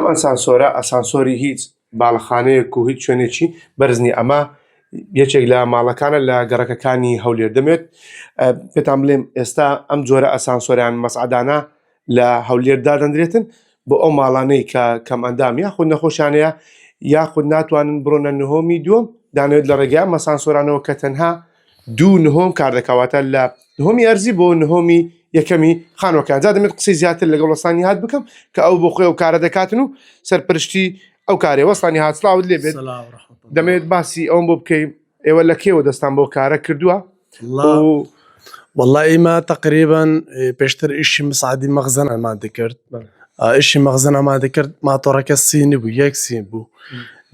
ئەم ئەسانسۆرە ئەسانسۆری هیچ باڵەخانەیەک و هیچ شوێنێکی بەرز نییە ئەمە یەکێک لە ماڵەکانە لە گەڕەکەکانی هەولێر دەمێت پێتان بڵێم ئێستا ئەم جۆرە ئەسانسۆریان مەسعدانە لە هەولێر دادەندرێتن بۆ ئەو ماڵانەی کە کەم ئەندام یاخود نەخۆشانەیە یاخود ناتوانن بڕۆنە نهۆمی دووەم دانێت لە ڕێگای مەسانسۆرانەوە کە تەنها دوو نهۆم کار دەکات واتە لە نهۆمی ئەرزی بۆ نهۆمی یەکەمی خانوەکان جا دەمێت قسەی زیاتر لەگەڵ وەستانی هات بکەم کە ئەو بۆ خۆی ئەو کارە دەکاتن و سەرپەرشتی ئەو کارێ وەستانی هات سڵاوت لێ بێت دەمێت باسی ئەوم بۆ بکەی ئێوە لە کێوە دەستان بۆ کارە کردووە والله ئیمە تقریبا پێشتر ئیشی مسعدی مەخزەنەمان دەکرد ئیشی مەخزەنەمان دەکرد ماتۆڕەکە سینی بوو یەک سین بوو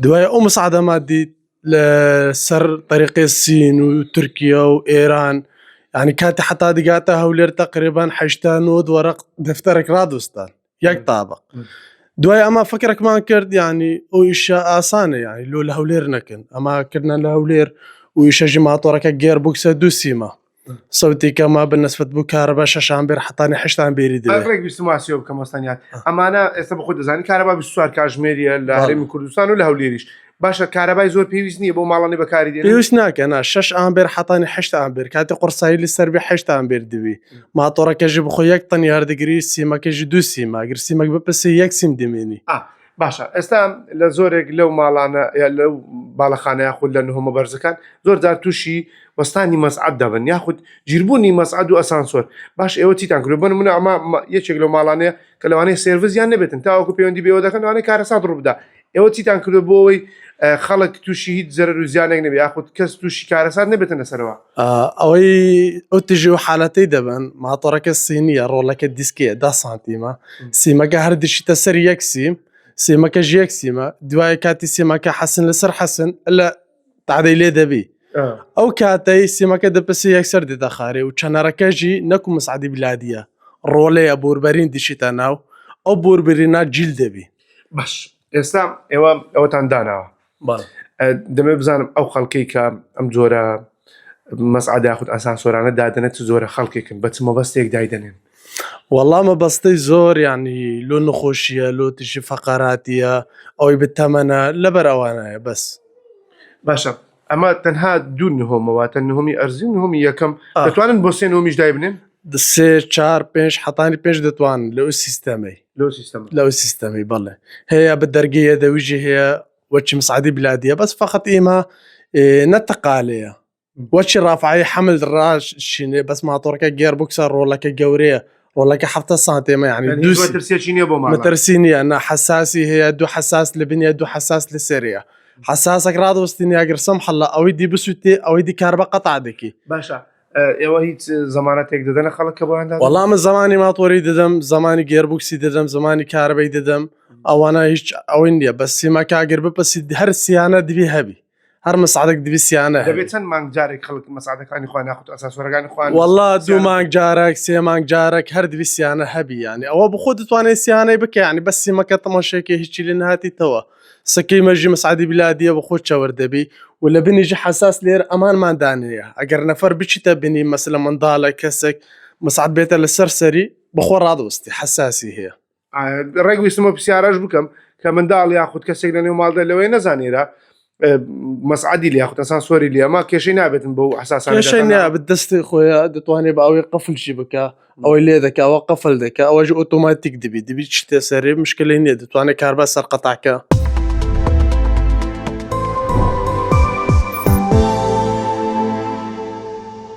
دوای ئەو مسعدەمان دیت لە سەر تەریقی سین و تورکیا و ئێران یعنی کاتی حتا دگاتە هەولێر تقریبا 80 90 وەرق دەفتەرێک ڕادوستان یەک تابق دوای ئەمە فکرێکمان کرد یعنی ئەو ئیشە ئاسانە یعنی لۆ لە هەولێر نەکەن ئەمە کردنە لە هەولێر و ئیشەژی ماتۆڕەکە گێر بکسە دوو سیمە سەوتی کەمە بە نسبەت بوو کارەبا شەشان بێر حتانی هەشتان بێری دەوێت ڕێک ویستم واسیەوە بکەم وەستانیان ئەمانە ئێستا بەخۆ دەزانی کارەبا 24 کاژمێریە لە هەرێمی کوردستان و لە هەولێریش باشە کارەبای زۆر پێویست نییە بۆ ماڵانی بەکاری دێنن پێویست ناکە نا شەش ئامبێر حتانی هەشت ئامبێر کاتی قورسایی لەسەر بێ هەشت ئامبێر دەبی ماتۆڕەکەژی بخۆ یەک تەنی هەردەگری سیمەکەژی دوو سیمە گەر سیمەک بپسی یەک سیم دەمێنی ئا باشە ئێستا لە زۆرێک لەو ماڵانە یا لەو باڵەخانە یاخود لە نهۆمە بەرزەکان زۆر جار تووشی وەستانی مەسعەد دەبن یاخود گیربوونی مەسعەد و ئەسانسۆر باش ئێوە چیتان کردو بۆ نمونە ئەمە یەکێک لەو ماڵانەیە کە لەوانەیە سێرڤزیان نەبێتن تاوەکو پەیوەندی بێوە دەکەن لەوانەیە کارەسات ڕوو بدا ئێوە چیتان کردو بۆ ئەوەی خەڵک تووشی هیچ زەرەر و زیانێک نەبێ یاخود کەس تووشی کارەسات نەبێتن لەسەرەوە؟ ئەوەی ئەو تژی و حالەتەی دەبن ماتۆڕەکە سینیە ڕۆڵەکە دیسکەیە دە سانتیمە سیمەکە هەر دشیتە سەر یەک سیم سیمەکەش یەک سیمە دوای کاتی سیمەکە حەسن لەسەر حەسن لە تادەی لێ دەبی ئەو کاتەی سیمەکە دەپسی یەکسەر دێتە خارێ و چەنەرەکەژی نەکو مسعدی بلادیە ڕۆڵەیە بۆربەرین دیشیتە ناو ئەو بۆربرینە جیل دەبی باش ئێستا ئێوە ئەوەتان داناوە دەمێ بزانم ئەو خەڵکەی کە ئەم جۆرە مەسعد یاخود ئاسانسۆرانە دادەنێت چ جۆرە خەڵکێکن بە چ مەبەستێک دایدەنێن؟ وەڵا مەبەستەی زۆر یعنی لۆ نەخۆشیە لۆ تیشی فەقەراتیە ئەوەی بتەمەنە لەبەر ئەوانایە بەس. باشە ئەمە تەنها دوو نهۆمە واتە نهۆمی ئەرزی و نهۆمی یەکەم دەتوانن بۆ سێ نهۆمیش دایبنێن؟ سێ چار پێنج حەتانی پێنج دەتوانن لەو سیستەمەی لەو سیستەمە لەو سیستەمی بەڵێ هەیە بە دەرگەیە دەویژی هەیە وەچی مسعدی بلادیە بەس فقط ئێمە نەتەقالەیە وەچی ڕافعی حمل ڕاشینێ بەس ماتۆڕەکە گێر بکسە ڕۆڵەکە گەورەیە ڕۆڵەکە هەفتە سانتێمە یعنی دوو ترسێکی نییە بۆ مەترسی نییە نە حساسی هەیە دوو حساس لە بنیە دوو حساس لە سەریە حساسێک ڕادوەستینی ئەگەر سەم حەڵە ئەوەی دی بسووتێ ئەوەی دی کاربە قەتع دەکی باشە ئێوە هیچ زەمانەتێک دەدەنە خەڵک کە بۆیان دادەنێن؟ وەڵا من زەمانی ماتۆری دەدەم زەمانی گێربوکسی دەدەم زەمانی کارەبەی دەدەم ئەوانە هیچ ئەوەی نییە بەس سیمەکە ئەگەر بپرسی هەر سیانە دبی هەبی هەر مسعدێک دبی سیانە هەبی. دەبێت چەند مانگ جارێک خەڵک مەسعدەکانی خۆیان یاخود ئەسانسۆرەکانی خۆیان وەڵا دوو مانگ جارێک سێ مانگ جارێک هەر دبی سیانە هەبی یانی ئەوە بخۆ دەتوانێت سیانەی بکە یانی بەس سیمەکە تەماشێکی هیچی لێ نەهاتیتەوە سەکەی مەژی مسعدی بلادیە بە خۆت چەور دەبی و لە بنیژی حەساس لێر ئەمانمان دانەیە ئەگەر نەفەر بچیتە بنی مەسلە منداڵە کەسێک مسعد بێتە لەسەر سەری بەخۆ ڕادەوەستی حەساسی هەیە. ڕێک ویستمە پرسیارەش بکەم کە منداڵ یاخود کەسێک لە نێو ماڵدا لەوەی نەزانێرا مەسعدی لێ یاخود ئەسانسۆری لێ ئەمە کێشەی نابێتن بەو حەساسانە کێشەی نابێت دەستی خۆیە دەتوانێت بە ئەوەی قفلشی بکە ئەوەی لێ دەکا ئەوە قفل دەکا ئەوەش ئۆتۆماتیک دەبی دەبی چیتە سەرێ مشکلەی نییە دەتوانێت کاربا سەر قەتاکە.